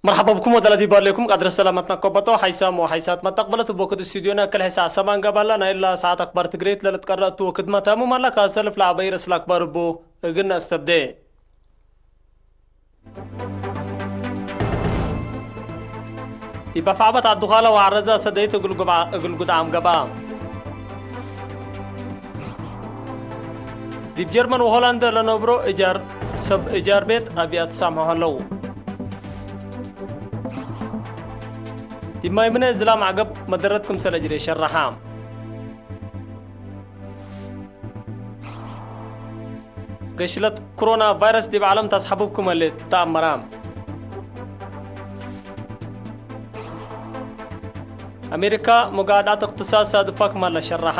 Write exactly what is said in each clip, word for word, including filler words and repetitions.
መርሐባ ብኩም ወደላዲ ባሌኩም ቀድረ ሰላመትነ ኮበቶ ሓይሳም ወሓይሳት መተቅበለት እብ ወክድ ስቱዲዮና ክል ሐይሳ ሰማን ገባላ ናይ እላ ሰዓት አክባር ትግሬት ለልትቀረእ እቱ ወክድ መታሙም አላ ካሰልፍ ለአበይ ርእስ ለአክባር እቡ እግል ነአስተብዴ። ዲብ አፍዓበት ዐዱካለ ወዐረዘ ሰደይት እግል ጉብዓ-፣ እግል ጉድዓም ገብአ። ዲብ ጀርመን ወሆላንድ ለነብሮ እጃር፣ ሰብ እጃር ቤት አብያት ሳምሖ ሀለው። ዲብ ማይ ምነ ዝላም ዐገብ መደረት ክምሰል አጅሬ ሸረሐ። ገሽለት ኮሮና ቫይረስ ዲብ ዓለም ተስሐብብ ክም ህሌት ተአመረ። አሜሪካ፣ መጋድዓት እቅትሳድ ሳድፋ ክም ሀለ ሸረሐ።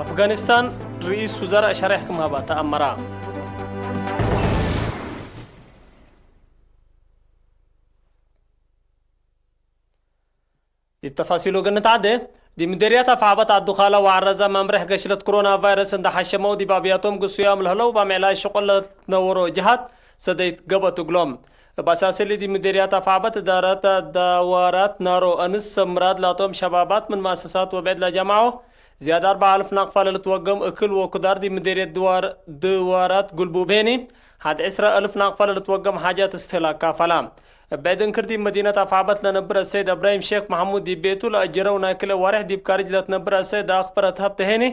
አፍጋኒስታን፣ ርኢስ ውዘራእ ሸሬሕ ክም ሀባ ተአመረ። ዲብ ተፋሲሉ እግል ንትዓዴ፣ ዲብ ምዴርያት አፍዓበት ዐዱካለ ወዐረዘ መምሬሕ ገሽለት ኮሮና ቫይረስ እንደ ሐሸመው ዲብ አብያቶም ግሱያም ለህለው ባምዕላይ ሽቁል ለትነወሮ ጀሃት ሰደይት ገብአት እግሎም። እብ አሳስሊ ዲብ ምዴርያት አፍዓበት እዳረት ደዋራት ናሮ አንስ ሰብ ምራድ ላቶም ሸባባት ምን መአሰሳት ወብዕድ ለጀምዐው ዝያድ አርበዕ አልፍ ናቅፋ ለልትወገም እክል ወኩዳር ዲብ ምዴርየት ድዋር-፣ ድዋራት ግልቡብ ሄኒ ሐድ ዕስረ አልፍ ናቅፋ ለልትወገም ሓጃት እስትህላክ ካፈላ። እብ ብዕድ እንክር ዲብ መዲነት አፍዓበት ለነብር አሰይድ እብራሂም ሼክ መሐሙድ ዲብ ቤቱ ለአጀረው ናይ ክልኤ ዋሬሕ ዲብ ካርጅ ለትነብር አሰይድ አክበረት ሀብተ ሄኒ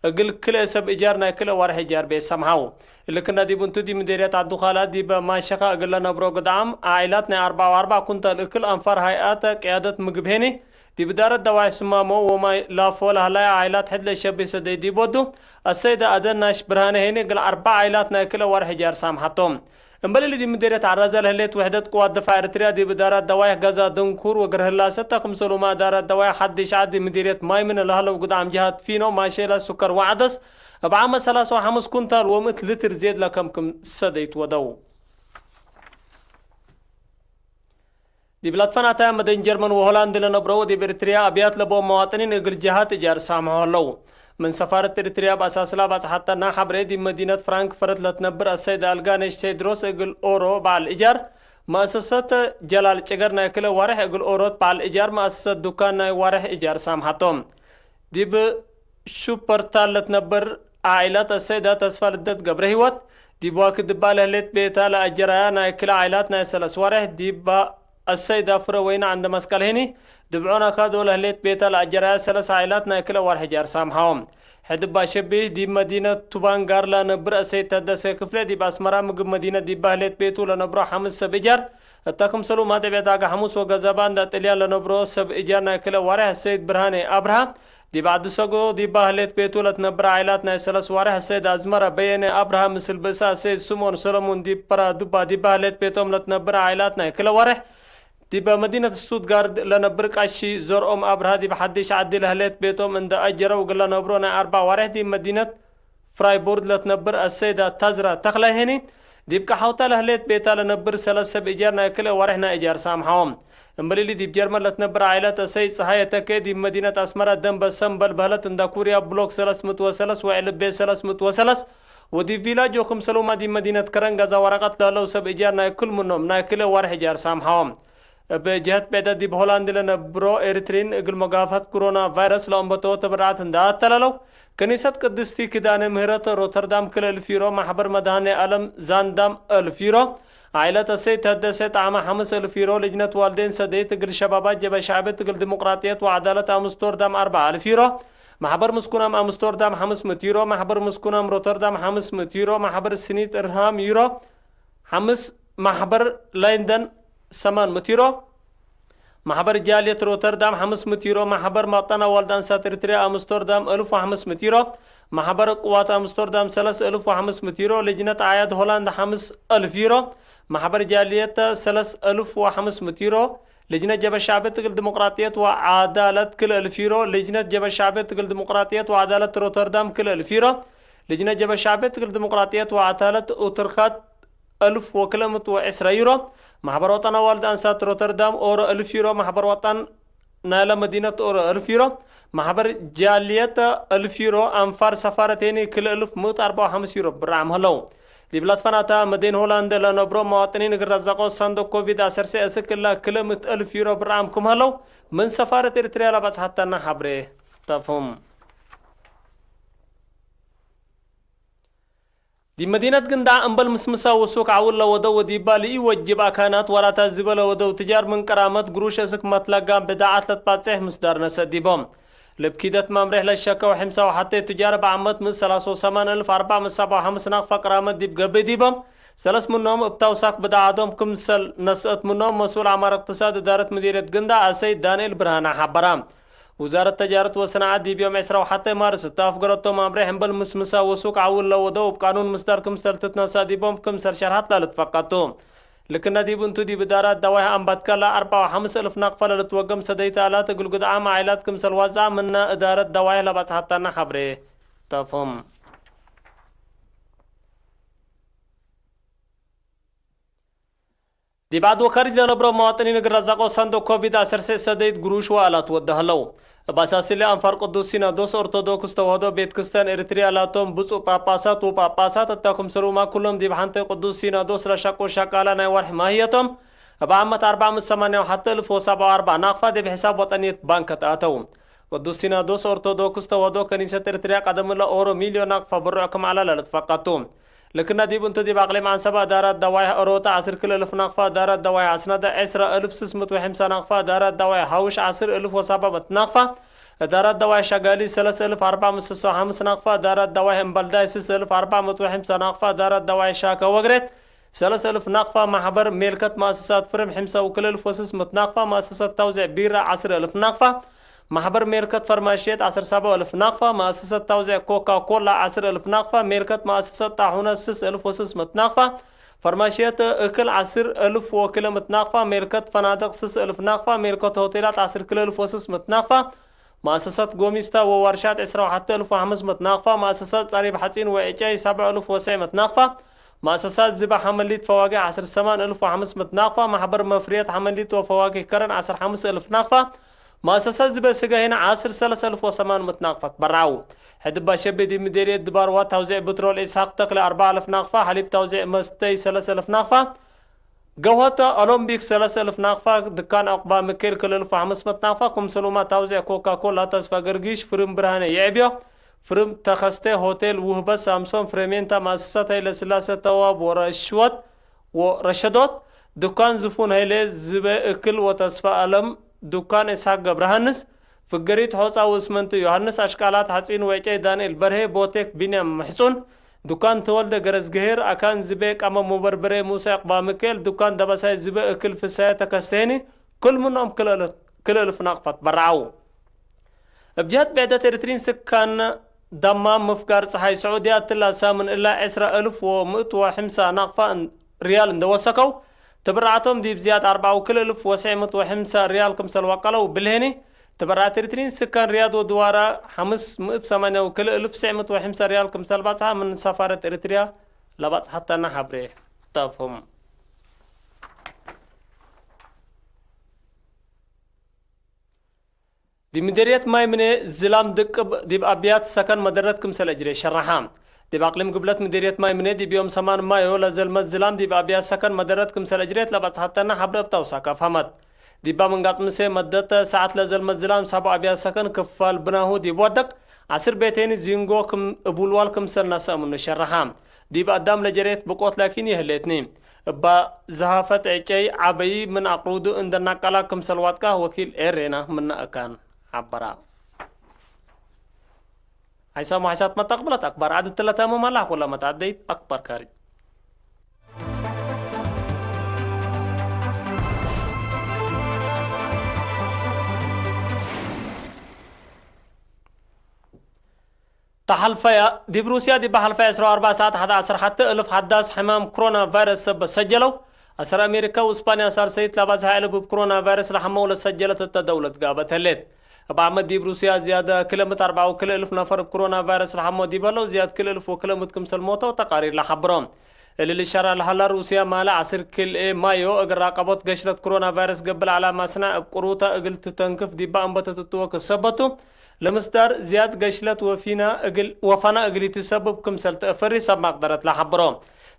እግል ክልኤ ሰብ እጃር ናይ ክልኤ ዋሬሕ እጃር ቤት ሰምሐው። እሊ ክና ዲብ እንቱ ዲብ ምዴርየት ዐዱካለ ዲብ ማሸካ እግል ለነብሮ ግድዓም ዓኢላት ናይ አርበዕ ወአርበዕ ኩንታል እክል አንፋር ሀይአት ቅያደት ምግብ ሄኒ ዲብ እዳረት ደዋይ ስማሞ ወማይ ላፎ ለሀላይ ዓኢላት ሕድ ለሸብህ ሰደይ ዲብ ወዱ፣ አሰይደ አደናሽ ብርሃነ ሄኒ እግል አርበዕ ዓኢላት ናይ ክልኤ ዋሬሕ እጃር ሳምሐቶም። እምበል እሊ ዲብ ምዴርየት ዐራዘ ለህሌት ውሕደት ቅዋት ድፋዕ ኤረትርያ ዲብ እዳረት ደዋይ ገዛ ድንኩር ወግርህላሰ ተ ክምሰሉመ እዳረት ደዋይ ሐዲሽ ዐድ ዲብ ምዴርየት ማይ ምነ ለሀለው ግድዓም ጀሃት ፊኖ፣ ማሼላ፣ ሱከር ወዐደስ እብ ዓመ ሰላሳ ወሐምስ ኩንታል ወምእት ልትር ዜድ ለከም ክም ሰደይት ወደው። ዲብ ለትፈናተያ መደን ጀርመን ወሆላንድ ለነብሮ ወዲብ ኤሪትርያ አብያት ለቦም መዋጥኒን እግል ጀሃት እጃር ሳምሖ ሀለው። ምን ሰፋረት ኤሪትርያ በአሳስላ ባጽሐተና ሐብሬ ዲብ መዲነት ፍራንክፈርት ለትነብር አሰይድ አልጋነሽ ቴድሮስ እግል ኦሮ በዐል እጃር መአሰሰት ጀላል ጭገር ናይ ክልኤ ዋሬሕ እግል ኦሮት በዐል እጃር መአሰሰት ዱካን ናይ ዋሬሕ እጃር ሳምሐቶም። ዲብ ሹፐርታል ለትነብር ዓኢላት አሰይዳ ተስፋ ልደት ገብረሂወት፣ ዲብ ዋክድ እባ ለህሌት ቤታ ለአጀራያ ናይ ክልኤ ዓኢላት ናይ ሰለስ ዋሬሕ፣ ዲብ አሰይዳ ፍረ ወይነ ዐንደ መስቀል ሄኒ፣ ድብዖን አካዶ ለህሌት ቤታ ለአጀራያ ሰለስ ዓኢላት ናይ ክልኤ ዋሬሕ ጃር ሳምሐዎም። ሕድ እባ ሸቢህ፣ ዲብ መዲነት ቱባን ጋር ለነብር አሰይድ ተደሴ ክፍሌ፣ ዲብ አስመራ ምግብ መዲነት ዲባ ህሌት ቤቱ ለነብሮ ሐምስ ሰብ እጃር፣ እተ ክምሰሉ ማደቤት አጋ ሐሙስ ወገዘባ እንዳ ጥልያን ለነብሮ ሰብ እጃር ናይ ክልኤ ዋሬሕ አሰይድ ብርሃኔ አብርሃ፣ ዲብ ዐዲ ሰጎ ዲባ ህሌት ቤቱ ለትነብር ዓኢላት ናይ ሰለስ ዋሬሕ አሰይድ አዝመረ በየነ አብርሃ ምስል ብእሰ አሰይድ ስምኦን ሰለሙን ዲብ ፐራ ዱባ ዲባ ህሌት ቤቶም ለትነብር ዓኢላት ናይ ክለ ዋሬሕ ዲበ መዲነት ስቱትጋርድ ለነብር ቃሺ ዘርኦም አብርሃ ዲብ ሐዲሽ ዐዲ ለህሌት ቤቶም እንደ አጀረው እግል ለነብሮ ናይ አርበዕ ዋሬሕ ዲብ መዲነት ፍራይቡርግ ለትነብር አሰይዳ ታዝራ ተክለ ሄኒ፣ ዲብ ቀሐውታ ለህሌት ቤታ ለነብር ሰለስ ሰብ እጃር ናይ ክልኤ ዋሬሕ ናይ እጃር ሳምሐዎም። እምበል እሊ ዲብ ጀርመን ለትነብር ዓኢለት አሰይድ ጸሃየ ተኬ፣ ዲብ መዲነት አስመረ ደንበ ሰምበል በህለት እንዳ ኩርያ ብሎክ ሰለስ ምእት ወሰለስ ወዕልቤ ሰለስ ምእት ወሰለስ ወዲብ ቪላጆ ክምሰሉማ ዲብ መዲነት ከረን ገዛ ወረቀት ለህለው ሰብ እጃር ናይ ክል ምኖም ናይ ክልኤ ዋሬሕ እጃር ሳምሐዎም። እብ ጀህት ብዕደ ዲብ ሆላንድ ለነብሮ ኤሪትሪን እግል መጋፈት ኮሮና ቫይረስ ለአንበተዎ ተበርዓት እንደ አተላለው፣ ከኒሰት ቅድስቲ ኪዳነ ምህረት ሮተርዳም ክልኤ እልፍ ዩሮ፣ ማሕበር መድኃኔ ዓለም ዛንዳም እልፍ ዩሮ፣ ዓኢለት አሰይድ ተደሴ ጣዕመ ሐምስ እልፍ ዩሮ፣ ልጅነት ዋልዴን ሰደይት እግል ሸባባት ጀበ ሻዕብት እግል ዲሞቅራጥየት ወዐዳለት አምስቶርዳም አርበዕ እልፍ ዩሮ፣ ማሕበር ምስኩናም አምስቶርዳም ሐምስ ምእት ዩሮ፣ ማሕበር ምስኩናም ሮተርዳም ሐምስ ምእት ዩሮ፣ ማሕበር ስኒት እርሃም ዩሮ፣ ሐምስ፣ ማሕበር ለንደን ሰማን ምእት ዩሮ፣ ማሕበር ጃልየት ሮተርዳም ሐምስ ምእት ዩሮ፣ ማሕበር መቅጠና ዋልድ አንሳት ኤሪትርያ አምስቶርዳም እልፍ ወሐምስ ምእት ዩሮ፣ ማሕበር ቅዋት አምስቶርዳም ሰለስ እልፍ ወሐምስ ምእት ዩሮ፣ ልጅነት አዕያድ ሆላንድ ሐምስ እልፍ ዩሮ፣ ማሕበር ጃልየት ሰለስ እልፍ ወሐምስ ምእት ዩሮ፣ ልጅነት ጀበ ሻዕብየት እግል ዲሞቅራጥየት ወዐዳለት ክልኤ እልፍ ዩሮ፣ ልጅነት ጀበ ሻዕብየት እግል ዲሞቅራጥየት ወዐዳለት ሮተርዳም ክልኤ እልፍ ዩሮ፣ ልጅነት ጀበ ሻዕብየት እግል ዲሞቅራጥየት ወዐዳለት ኡትርካት እልፍ ወክልኤ ምእት ወዕስረ ዩሮ፣ ማሕበር ወጠን አዋልድ አንሳት ሮተርዳም ኦሮ እልፍ ዩሮ፣ ማሕበር ወጠን ናይለ መዲነት ኦሮ እልፍ ዩሮ፣ ማሕበር ጃልየት እልፍ ዩሮ፣ አንፋር ሰፋረት ሄኒ ክልኤ እልፍ ምእት አርበዕ ወሐምስ ዩሮ ብርዓም ሀለው። ዲብ ለትፈናተ መዴን ሆላንድ ለነብሮ መዋጥኒን እግል ረዘቆ ሰንዱቅ ኮቪድ አሰርሴ እስክ እለ ክለ ምእት እልፍ ዩሮ ብርዓም ክም ሀለው፣ ምን ሰፋረት ኤሪትርያ ለበጽሐተነ ሐብሬ ተፍሁም። ዲብ መዲነት ግንዳዕ እምበል ምስምሰ ውሱክ ዐውል ለወደው ወዲባ ለኢወጅብ አካናት ወራታት ዝበ ለወደው ትጃር ምን ቅራመት ግሩሽ እስክ መትለጋም ብዳዓት ለትባጼሕ ምስዳር ነሰእ ዲቦም። ለብኪደት መምሬሕ ለሸከው ሕምሳ ወሐቴ ቱጃር በዓመት ምን ሰላሳ ወሰማን እልፍ አርባዕ መት ሰብዓ ወሐምስ ናቅፋ ቅራመት ዲብ ገብእ ዲቦም፣ ሰለስ ምኖም እብ ታውሳክ ብዳዓቶም ክምሰል ነስአት ምኖም መስኡል አማር እቅትሳድ እዳረት ምዲርየት ግንዳዕ አሰይድ ዳንኤል ብርሃነ ሐበራ። ውዛረት ተጃረት ወሰናዐት ዲብ ዮም ዕስራ ወሐቴ ማርስ እተ አፍገረቶም መምሬሕ እምበል ምስምሰ ወሱክ ዐውል ለወደው እብ ቃኑን ምስዳር ክምሰል ትትነሰእ ዲቦም ክምሰል ሸርሐት ለልትፈቀድ ቱ። ልክነ ዲብ እንቱ ዲብ እዳራት ደዋይሕ አምባትከ ለአርበዕ ወሐምስ እልፍ ናቅፈ ለልትወገም ሰደይት አላት እግል ግድዓም ዓኢላት ክምሰል ዋዝዓ ምነ እዳረት ደዋይሕ ለበጽሐተነ ሐብሬ ተፍሁም። ዲብ ዐድ ወከርጅ ለነብሮ መዋጥኒን እግል ረዘቆ ሰንዱቅ ኮቪድ አሰርሴ ሰደይት ግሩሽ ወአላት ወደ ህለው። እብ አሳሲለ አንፋር ቅዱስ ሲኖዶስ ኦርቶዶክስ ተዋህዶ ቤት ክስተን ኤሪትርያ ላቶም ብጹእ ጳጳሳት ወጳጳሳት እተ ክምሰሉማ ኩሎም ዲብ ሐንቴ ቅዱስ ሲኖዶስ ለሸቁ ሸቃላ ናይ ወርሕ ማህየቶም እብ ዓመት አርበዕ መት ሰማንያ ወሐቴ እልፍ ወሰብዓ ወአርበዕ ናቅፋ ዲብ ሕሳብ ወጠንየት ባንክ ተአተው። ቅዱስ ሲኖዶስ ኦርቶዶክስ ተዋህዶ ከኒሰት ኤሪትርያ ቀደም እለ ኦሮ ሚልዮን ናቅፋ ብሩዕ ክም ዐለ ለልትፈቀድ ቱ። ልክነ ዲብ እንቱ ዲብ አቅሊም ዐንሰበ እዳረት ደዋይሕ እሮተ ዐስር ክል እልፍ ናቅፋ፣ እዳረት ደዋይሕ አስነደ ዐስረ እልፍ ስስ ምት ወሐምሳ ናቅፋ፣ እዳረት ደዋይሕ ሐውሽ ዐስር እልፍ ወሰብዓ ምት ናቅፋ፣ እዳረት ደዋይሕ ሸጋሊ ሰለስ እልፍ አርበዕ ምት ስስ ወሐምስ ናቅፋ፣ እዳረት ደዋይሕ እምበልዳይ ስስ እልፍ አርበዕ ምት ወሐምሳ ናቅፋ፣ እዳረት ደዋይሕ ሻከ ወግሬት ሰለስ እልፍ ናቅፋ፣ ማሕበር ሜልከት መአሰሳት ፍርም ሕምሳ ወክል እልፍ ወስስ ምት ናቅፋ፣ መአሰሳት ተውዜዕ ቢራ ዐስር እልፍ ናቅፋ፣ ማሕበር ሜልከት ፈርማሽየት ዐስር ሰብዕ እልፍ ናቅፋ፣ መአሰሰት ተውዜዕ ኮካ ኮላ ዐስር እልፍ ናቅፋ፣ ሜልከት መአሰሰት ጣሑነት ስስ እልፍ ወስስ ምት ናቅፋ፣ ፈርማሽየት እክል ዐስር እልፍ ወክለ ምት ናቅፋ፣ ሜልከት ፈናድቅ ስስ እልፍ ናቅፋ፣ ሜልከት ሆቴላት ዐስር ክለ እልፍ ወስስ ምት ናቅፋ፣ መአሰሰት ጎሚስታ ወዋርሻት ዕስራ ወሐቴ እልፍ ወሐምስ ምት ናቅፋ፣ መአሰሰት ጸሪብ ሐጺን ወዕጨይ ሰብዕ እልፍ ወስዕ ምት ናቅፋ፣ መአሰሳት ዝበ ሐመሊት ፈዋጌሕ ዐስር ሰማን እልፍ ወሐምስ ምት ናቅፋ፣ ማሕበር መፍርየት ሐመሊት ወፈዋጌሕ ከረን ዐስር ሐምስ እልፍ ናቅፋ፣ መአሰሳት ዝበ ስገ ህነ ዐስር ሰለስ እልፍ ወሰማን ምት ናቅፋ ትበርዐው። ሕድ ባሸቤ ዲብ ምዴርየት ድባርዋ ተውዜዕ ብትሮል ኢስሐቅ ተክለ አርበዕ እልፍ ናቅፋ፣ ሐሊብ ተውዜዕ መስተይ ሰለስ እልፍ ናቅፋ፣ ገውሀተ ኦሎምፒክ ሰለስ እልፍ ናቅፋ፣ ድካን ዑቅባ ምኬል ክል እልፍ ወሐምስ ምት ናቅፋ፣ ክምሰሉማ ተውዜዕ ኮካ ኮላ ተስፋ ገርጊሽ፣ ፍርም ብርሃነ ይዕብዮ፣ ፍርም ተኸስተ፣ ሆቴል ውህበት ሳምሶን፣ ፍሬሜንታ፣ መአሰሳት ሀይለ ስላሴ ተዋብ ወረሽወት ወረሸዶት፣ ድኳን ዝፉን ሀይሌ ዝበ እክል ወተስፋ አለም፣ ድኳን እስሐቅ ገብረሃንስ፣ ፍገሪት ሖጻ ወእስመንት ዮሐንስ፣ አሽቃላት ሐጺን ወዕጨይ ዳንኤል በርሄ፣ ቦቴክ ቢንያም ምሕጹን፣ ድኳን ተወልደ ገረዝግሄር፣ አካን ዝቤ ቀመ ሙበርበሬ ሙሴ ዕቅባምክኤል፣ ድኳን ደበሳይ ዝበ እክል ፍሳየ ተከስቴኒ፣ ክል ምኖም ክልእ እልፍ ናቅፋ ትበርዐው። እብ ጀህት ብዕደት ኤሪትሪን ስካን ዳማም ምፍጋር ጸሓይ ስዑድያ እትላ ሳምን እላ ዕስራ እልፍ ወምእት ወሕምሳ ናቅፋ ሪያል እንደ ወሰከው፣ ትብርዓቶም ዲብ ዝያድ አርበዓ ወክልኤ እልፍ ወትሰዕ ምእት ወሐምሳ ሪያል ክምሰል ወቀለው እብሊ ህኒ፣ ትብርዓት ኤሪትሪን ስካን ሪያድ ወድዋራ ሐምስ ምእት ሰማንያ ወክልኤ እልፍ ትሰዕ ምእት ወሐምሳ ሪያል ክምሰል ባጽሓ ምን ሰፋረት ኤሪትሪያ ለባጽሐተነ ሐብሬ ተፍሁም። ዲብ ምዴርየት ማይ ምኔ ዝላም ድቅብ ዲብ አብያት ሰከን መደረት ክምሰል እጅሬ ሸረሐ። ዲብ አቅሊም ግብለት ምዴርየት ማይ ምኔ ዲብ ዮም ሰማን ማዮ ለዘልመት ዝላም ዲብ አብያት ሰከን መደረት ክምሰል እጅሬት ለበጽሐተነ ሐብረ እብ ታውሳክ አፍሀመት። ዲባ ምንጋጽ ምሴ መደት ሰዓት ለዘልመት ዝላም ሳቡ አብያት ሰከን ክፋል ብናሁ ዲብ ወደቅ፣ ዐስር ቤቴኒ ዚንጎ ክም እብ ውልዋል ክምሰል ነሰእ ምኑ ሸረሐ። ዲብ አዳም ለጀሬት ብቆት ላኪን ይህሌትኒ። እባ ዘሃፈት ዕጨይ ዐበዪ ምን አቅሩዱ እንደ ናቀላ ክምሰል ዋድቃ ወኪል ኤሬና ምነ አካን ዐበራ። ሐይሳም ወሐይሳት መተቅብለት አክባር ዐድ እትለ ተምም አላህ ኩለ መትአደይት አክባር ካሪ። ተሐልፈያ፣ ዲብ ሩስያ ዲብ ሐልፈ ዕስራ ወአርበዕ ሰዓት ሐደ ዐስር ሐቴ እልፍ ሐዳስ ሕማም ክሮና ቫይረስ ሰበት ሰጀለው። አሰር አሜሪካ ወእስፓንያ ሳልሰይት ለባዝሐ ዕልብ እብ ክሮና ቫይረስ ለሐመው ለሰጀለት እተ ደውለት ጋበት ህሌት። እብ ዓመት ዲብ ሩስያ ዝያደ ክለ ምእት አርበዓ ወክልኤ እልፍ ነፈር እብ ክሮና ቫይረስ ለሐመው ዲብ ህለው፣ ዝያድ ክልኤ እልፍ ወክለ ምእት ክምሰል ሞተው ተቃሪር ለሐብሮ። እሊ ልሸረዕ ለሀላ ሩስያ ማለ ዐስር ክልኤ ማዮ እግል ራቀቦት ገሽለት ክሮና ቫይረስ ገብእ ለዐለ ማስናዕ እብ ቅሩተ እግል ትተንክፍ ዲባ እንበተትትወ ክሰበቱ። ለምስዳር ዝያድ ገሽለት ወፊና እግል፣ ወፋና እግል ኢትሰብብ ክምሰል ተአፈሪ ሰብ ማቅደረት ለሐብሮ።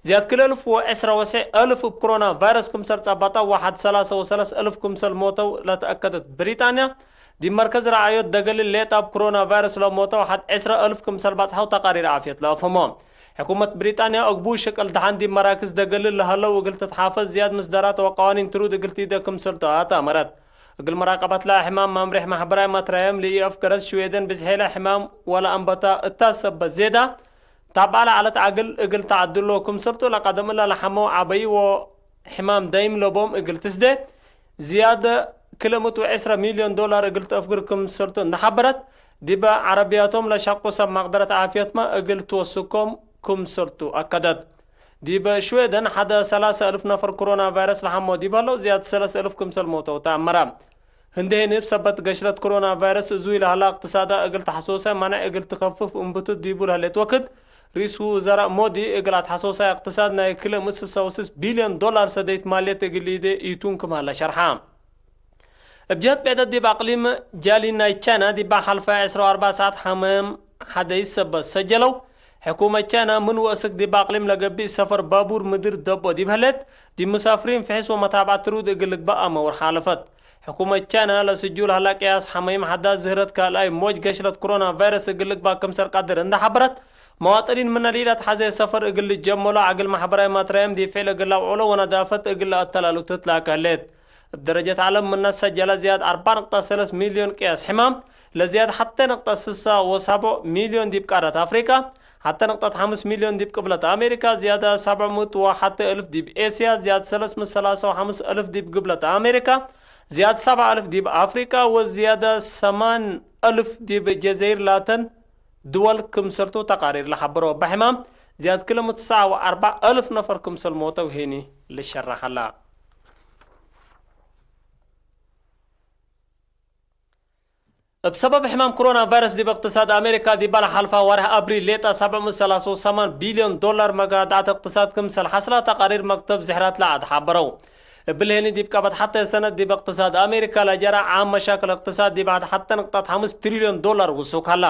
ዝያድ ክል እልፍ ወዕስረ ወሰዕ እልፍ እብ ኮሮና ቫይረስ ክምሰል ጸበጠው ወሐድ ሰላሰ ወሰለስ እልፍ ክምሰል ሞተው ለተአከደት ብሪጣንያ፣ ዲብ መርከዝ ረዓዮት ደገል ሌጣ እብ ኮሮና ቫይረስ ለሞተው ሐድ ዕስረ እልፍ ክምሰል ባጽሐው ተቃሪር ዓፍየት ለአፍህሞ። ሕኩመት ብሪጣንያ እግቡ ሽቅል ደሐን ዲብ መራክዝ ደገል ለሀለው እግል ትትሓፈዝ ዝያድ ምስደራት ወቀዋኒን ትሩድ እግል ቲደ ክምሰል ተአተመረት። እግል መራቀበት ለሕማም መምሬሕ ማሕበራይ መትረየም ለኢአፍገረት ሽዌደን ብዝሔለ ሕማም ወለአንበታ እታ ሰበት ዜዳ ታብዓ ለዐለት ዐግል እግል ተዐድሎ ክምሰልቱ ለቀደም እለ ለሐመው ዐበዩ ወሕማም ዳይም ለቦም እግል ትስዴ ዝያደ ክልኤ ምእት ወዕስረ ሚልዮን ዶላር እግል ተአፍግር ክምሰልቱ እንደ ሐበረት፣ ዲበ ዐረብያቶም ለሸቁ ሰብ መቅደረት ዓፍየትመ እግል ትወስኮም ክምሰልቱ አከደት። ዲበ ሽዌደን ሐደ ሰላሰ እልፍ ነፈር ኮሮና ቫይረስ ለሐመው ዲብ ሀለው፣ ዝያድ ሰለስ እልፍ ክምሰል ሞተው ተአመረ። ህንዴ ህኒ እብ ሰበት ገሽለት ኮሮና ቫይረስ እዙይ ለሀላ እቅትሳዳ እግል ተሐሶሰ መነዕ እግል ትከፍፍ እምብቱ ዲቡ ለህሌት ወክድ፣ ርኢስ ውዘራእ ሞዲ እግል አትሐሶሳይ እቅትሳድ ናይ ክልኤ ምእት ስሳ ወስስ ቢልዮን ዶላር ሰደይት ማልየት እግል ሊዴ ኢቱን ክም ሀለ ሸርሐ። እብ ጀህት ብዕደት ዲብ አቅሊም ጃሊን ናይ ቻይና ዲባ ሐልፈ ዕስራ ወአርበዕ ሰዓት ሐመም ሐደይስ ሰበት ሰጀለው። ሕኩመት ቻይና ምን ወእስክ ዲብ አቅሊም ለገብእ ሰፈር ባቡር ምድር ደቦ ዲብ ህሌት፣ ዲብ ሙሳፍሪን ፍሕስ ወመታብዐት ትሩድ እግል ልግበእ አመውር ሓለፈት። ሕኩመት ቻይና ለስጁል ሀላ ቅያስ ሐመይም ሐዳስ ዝህረት ካልኣይ ሞጅ ገሽለት ኮሮና ቫይረስ እግል ልግበእ ክምሰል ቀድር እንደ ሐበረት፣ መዋጥኒን ምነ ሊኢለት ሐዜ ሰፈር እግል ልጀመሎ ዐግል ማሕበራይ መትረየም ዲብ ፊዕል እግል ለአውዕሎ ወነዳፈት እግል ለአተላሉ ትትላከ ህሌት። እብ ደረጀት ዐለም ምነ ሰጀለ ዝያድ አርበዕ ነቅጠት ሰለስ ሚልዮን ቅያስ ሕማም፣ ለዝያድ ሐቴ ነቅጠት ስሳ ወሳብዕ ሚልዮን ዲብ ቃረት አፍሪቃ፣ ሐቴ ነቅጠት ሐምስ ሚልዮን ዲብ ቅብለት አሜሪካ፣ ዝያድ ሳብዕ ምእት ወሐቴ እልፍ ዲብ ኤስያ፣ ዝያድ ሰለስ ምእት ሰላሳ ወሐምስ እልፍ ዲብ ግብለት አሜሪካ፣ ዝያድ ሰብዓ እልፍ ዲብ አፍሪቃ ወዝያድ ሰማን እልፍ ዲብ ጀዘይር ላተን ድወል ክምሰልቱ ተቃሪር ለሐበሮ። በሕማም ዝያድ ክልኤ ምእት ትስዓ ወአርበዕ እልፍ ነፈር ክምሰል ሞተው ሄኒ ልሸረሐላ። እብ ሰበብ ሕማም ኮሮና ቫይረስ ዲብ እቅትሳድ አሜሪካ ዲባ ለሐልፋ ወርሕ አብሪል ሌጣ ሰብዕ ምእት ሰላሳ ወሰማን ቢልዮን ዶላር መጋድዐት እቅትሳድ ክምሰል ሐስላ ተቃሪር መክተብ ዝሕራት ለዐድ ሐበረው። እብሊ ሄኒ ዲብ ቀበት ሐቴ ሰነት ዲብ እቅትሳድ አሜሪካ ለጀረ ዓም መሻክል እቅትሳድ ዲብ ዐድ ሐቴ ንቅጠት ሐምስ ትሪልዮን ዶላር ውሱክ ሀላ።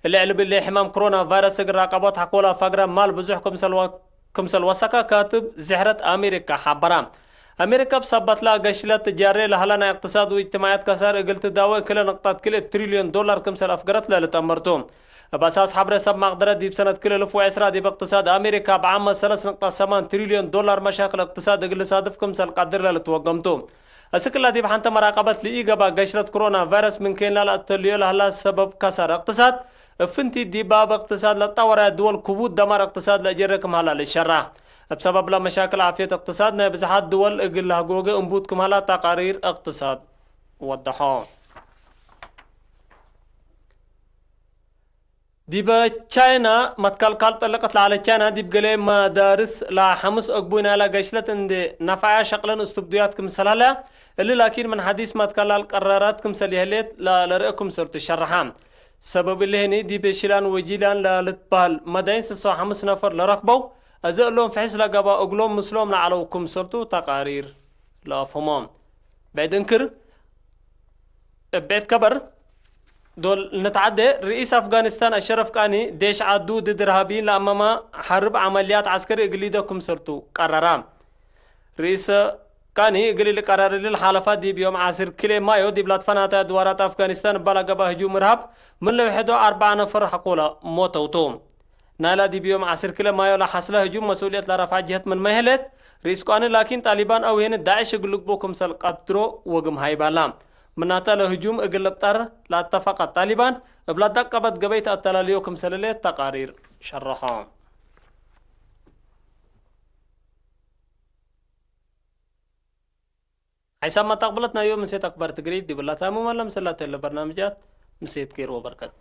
እሊ ዕልብ እሊ ሕማም ኮሮና ቫይረስ እግል ራቀቦት ሐቆላ ፈግረ ማል ብዙሕ ክምሰል ወ-፣ ክምሰል ወሰከ ካትብ ዝሕረት አሜሪካ ሐበራ። አሜሪካ እብ ሰበትላ ገሽለት ጃሬ ለሀላ ናይ እቅትሳድ ወእጅትማዕያት ከሳር እግል ትዳወ ክለ ንቅጠት ክልኤ ትሪልዮን ዶላር ክምሰል አፍገረት ለልትአመርቱ። እብ አሳስ ሐብረ ሰብ ማቅደረት ዲብ ሰነት ክልኤ እልፍ ወዕስራ ዲብ እቅትሳድ አሜሪካ እብ ዓመ ሰለስ ንቅጠት ሰማን ትሪልዮን ዶላር መሻክል እቅትሳድ እግል ልሳድፍ ክምሰል ቀድር ለልትወገምቱ። እስክላ ዲብ ሐንተ መራቀበት ለኢገባ ገሽለት ኮሮና ቫይረስ ምን ኬንያ ለአተልዮ ለሀላ ሰበብ ከሳር እቅትሳድ፣ እፍንቲ ዲብ ባብ እቅትሳድ ለጠወራየ ድወል ክቡድ ደማር እቅትሳድ ለአጀረ ክም ሀላ ልሸራሕ። እብ ሰበብ ለመሻክል ዓፍየት እቅትሳድ ናይ ብዝሓት ድወል እግል ለህጎገ እንቡት ክም ሀላ ተቃሪር እቅትሳድ ወደሖ። ዲበ ቻይና መትከልካል ጠለቀት ለዐለ ቻይና ዲብ ገሌ መዳርስ ለሐምስ አግቡይ ናይላ ገሽለት እንዴ ነፍዐያ ሸቅለን እስትብዱያት ክምሰል ሀለያ፣ እሊ ላኪን ምን ሐዲስ መትከላል ቀራራት ክምሰል ይህሌት ለልርእ ክምሰል ትሸረሐ። ሰበብ እሊ ህኒ ዲብ ሺላን ወጂላን ለልትበህል መዳይን ስሳ ወሐምስ ነፈር ለረክበው፣ አዜ እሎም ፍሕስ ለገብአ እግሎም ምስሎም ለዐለው ክምሰልቱ ተቃሪር ለአፍህሞ። ብዕድ እንክር፣ እብ ብዕድ ከበር ዶል ንትዓዴ፣ ርኢስ አፍጋኒስታን አሸረፍ ቃኒ፣ ዴሽ ዐዱ ድድ እርሃብይን ለአመመ ሐርብ ዐመልያት ዐስከሪ እግል ሊደ ክምሰልቱ ቀረራ። ርኢስ ቃኒ እግል ልቀረር እሊ ለሓለፈ ዲብ ዮም ዐስር ክልኤ ማዮ ዲብ ለትፈናተ አድዋራት አፍጋኒስታን እበ ለገብአ ህጁም እርሃብ ምን ለውሐዶ አርበዓ ነፈር ሐቆለ ሞተውቱ። ናይላ ዲብ ዮም ዐስር ክልኤ ማዮ ለሐስለ ህጁም መስኡልየት ለረፍዐ ጀህት ምንመ ህሌት፣ ርኢስ ቃኒ ላኪን ጣሊባን አው ሄኒ ዳዕሽ እግል ልግብኦ ክምሰል ቀድሮ ወግም ሀይባላ። ምናተ ለህጁም እግል ልብጠር ለአተፈቀት ጣሊባን፣ እብ ለደቀበት ገበይ ተአተላልዮ ክምሰል ህሌት ተቃሪር ሸረሖ። ሓይሳብ መተቅብለት ናይ ዮም ምሴት አክባር ትግርይት ዲብላ ታሙመ ለምሰላተ ለበርናምጃት ምሴት ኬር ወበርከት።